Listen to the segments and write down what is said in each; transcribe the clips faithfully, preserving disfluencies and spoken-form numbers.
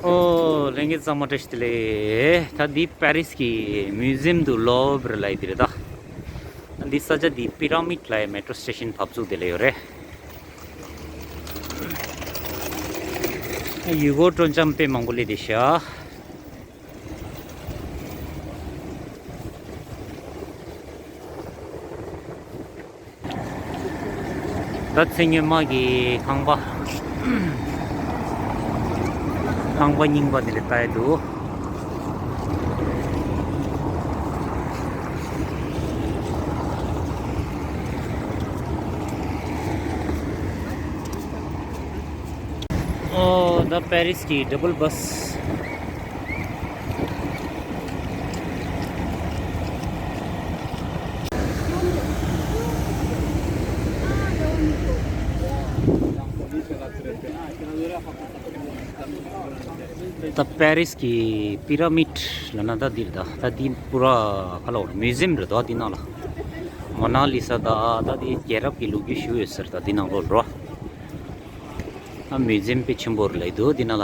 ཨོ། ལྷན་རྒྱས་ཚང་མ་བཀྲ་ཤིས་བདེ་ལེགས། ད་འདི་པེ་རིས་ཀྱི་མིའུ་ཛི་ཡམ་དུ་ལོ་བྷེར་ལབ་ཡས་འདི་རེད་ད། འདི་ས་ཆ་འདི་པི་ར་མིད་ལབ་ཡས་མེ་ཊོ་སི་ཊེ་ཤན་བབས་ཚུགས་དེ་ལ་ཡོད་རེད། ཡུལ་སྐོར་སྤྲོ་འཆམ་དཔེ་མང་པོ་སླེབས་བསྡད་ཤག་ད་ཚེ་སྔོན་མ་གི་ཁང་པ། ཁང་པ་རྙིང་པ་དེ་ལ་ལྟ་ཡི་འདུག་ཨོ། ད་པེ་རིས་ཀྱི་ཌབ་བལ་བྷ་སི། ད་པེ་རིས་ཀྱི་པི་ར་མིད་ལབ་ན་ད་འདི་རེད་ད། ད་འདི་པུ་ར་ག་ལབ་དགོས་རེད། མིའུ་ཛི་ཡམ་རེད་ད། འདི་ནང་ལ་མོ་ན་ལི་ས་ད། ད་འདི་རྒྱལ་རབས་ཀྱི་ལོ་རྒྱུས་ཞེ་པོ་ཡོད་ས་རེད་ད། འདི་ནང་ལོགས་ལ་རོ། ཨ། མིའུ་ཛི་ཡམ་དཔེ་ཆེན་པོ་རེད་ལབ་འདུག་འདི་ནང་ལ།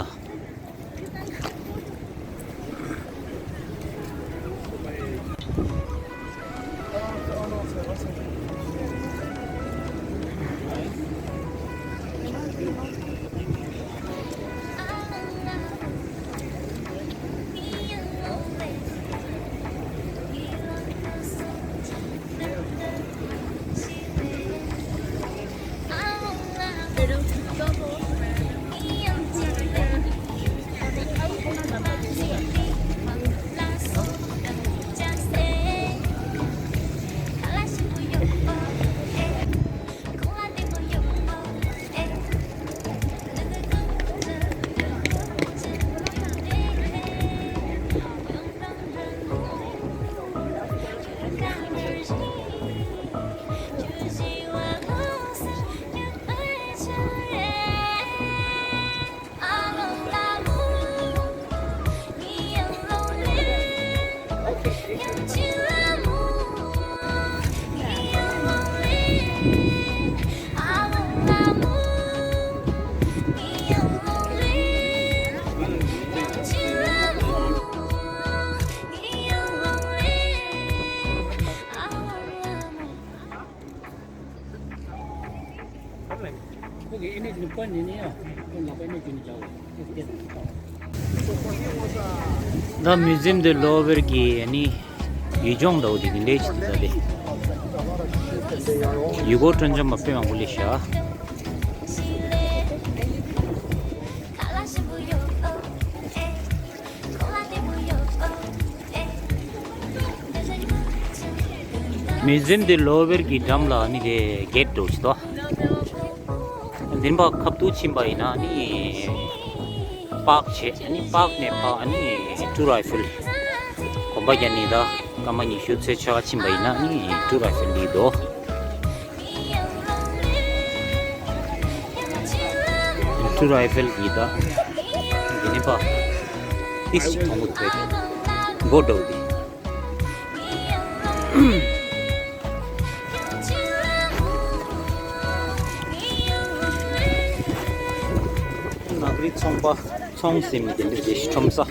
ད་མིའུ་ཛི་ཡམ་དུ་ལོ་བྷེར་གྱི་ཨ་ནི་ཡུལ་ལྗོངས་འདྲ་བོ་དེ་གི་ལས་ཀྱི་དེ་ད་དེ། ཡུལ་སྐོར་སྤྲོ་འཆམ་པ་དཔེ་མང་པོ་སླེབས་ཤག་མིའུ་ཛི་ཡམ་དེ་ལོ་བྷེར་གྱི་འགྲམ་ལ་ནི་དེ་གེ་ཊི་འདྲ་བོ་ཅིག་འདུག་འདི་ནས་ཕར་ཁ་ཐུག་ཕྱིན་པ་ཡིན་ན་ནི་པཱརྐ་བྱས། ནི་པཱརྐ་ནས་ཕར་ནི་ཊུར་ཨའི་ཧྥེལ་གོམ་པ་རྒྱག་ནི་དང་སྐར་མ་ཉི་ཤུ་ཙམ་ཕྱིན་པ་ཡིན་ན་ནི་ཊུར་ཨའི་ཧྥེལ་འདི་འདུག་ཊུར་ཨའི་ཧྥེལ་གྱི་ད། འདི་ནས་ཕར་ཏིས་ཅིག་མཐོང་གི་འདུག་སྒོ་འདྲ་བོ་དེ། ནག་རི་ཚོང་པ་ཚོང་ཟིན་མི་དེ་འདྲ་དེ་ཁྲོམ་ས།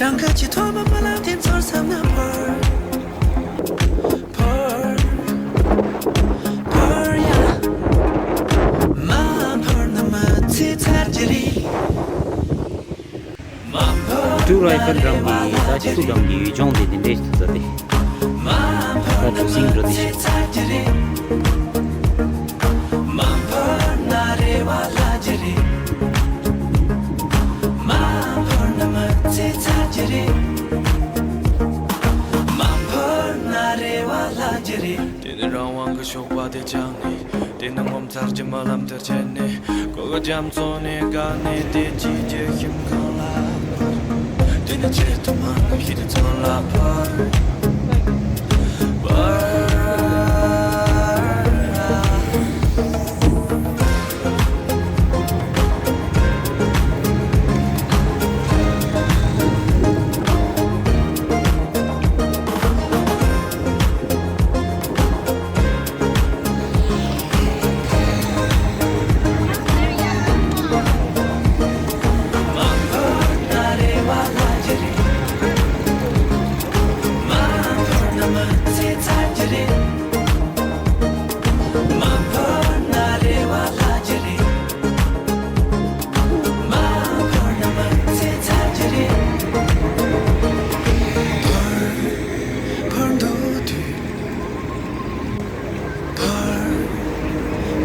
རང་ག་ཅི་ཐོག་མ་མ་ལ་དེ་ཚོར་བསམ་ན་བོར། བོར། བོར་ཡ། མ་བོར་ན་མ་ཚེ་ཚར་གྱི་རེད། ཀྲུའུ་རའི་ཧྥེལ་འགྲམ་གྱི་ད་ཆུ་འགྲམ་གྱི་ཡུལ་ལྗོངས་དེ་དེ་འདྲས་ཐུག་ས་དེ། ད་གྲུ་གཟིངས་འགྲོ་དེ་ཤི། དེ་ནི་རང་དབང་གི་ཞོགས་པ་དེ་བཅངས་ནས། དེ་ནི་ངོ་མཚར་གྱི་རྨི་ལམ་དེར་ཆས་ནས། གོ་གི་རྒྱ་མཚོ་ནས་བཀག་ནས། དེ་རྗེས་ཀྱི་ཁྱིམ་ཁང་ལ་བབས། དེ་ནི་ཆེད་དུ་མ་གནང་ཤེས་དུ་ཚང་ལ་བབས། བབས།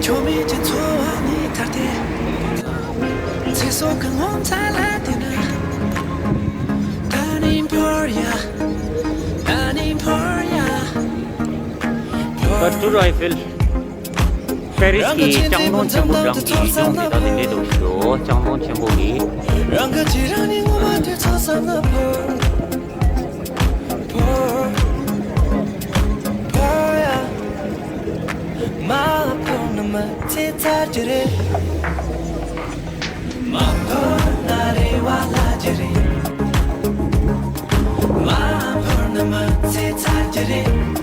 ཆོ་མེད་ཀྱི་འཚོ་བ་ནི་ཐར་ཏེ། ཚེ་སྲོག་གི་ངོ་མཚར་ལ་བལྟས་ན། ད་ནི་འཕོར་ཡ། ད་ནི་འཕོར་ཡ། ད་ཀྲུའུ་རའི་ཧྥེལ། པེ་རིས་ཀྱི་ལྕང་སྡོང་ཆེན་པོ་འགྲམ་གྱི་ཡུལ་ལྗོངས་དེ་དག་དེ་འདྲའི་འདུག་ཤོག་ལྕང་སྡོང་ཆེན་པོ་གི། རང་གི་ཅི་རང་ནི་ངོ་མ་དེ་ཚོ་བསམ་ན་བོར། བོར། བོར་ཡ། མ་བོར་ན་མ་ཚེ་ཚར་གྱི་རེད། མ་བོར་ན་རེ་བ་ལྷག་གི་རེད། མ་བོར་ན་མ་ཚེ་ཚར་གྱི་རེད།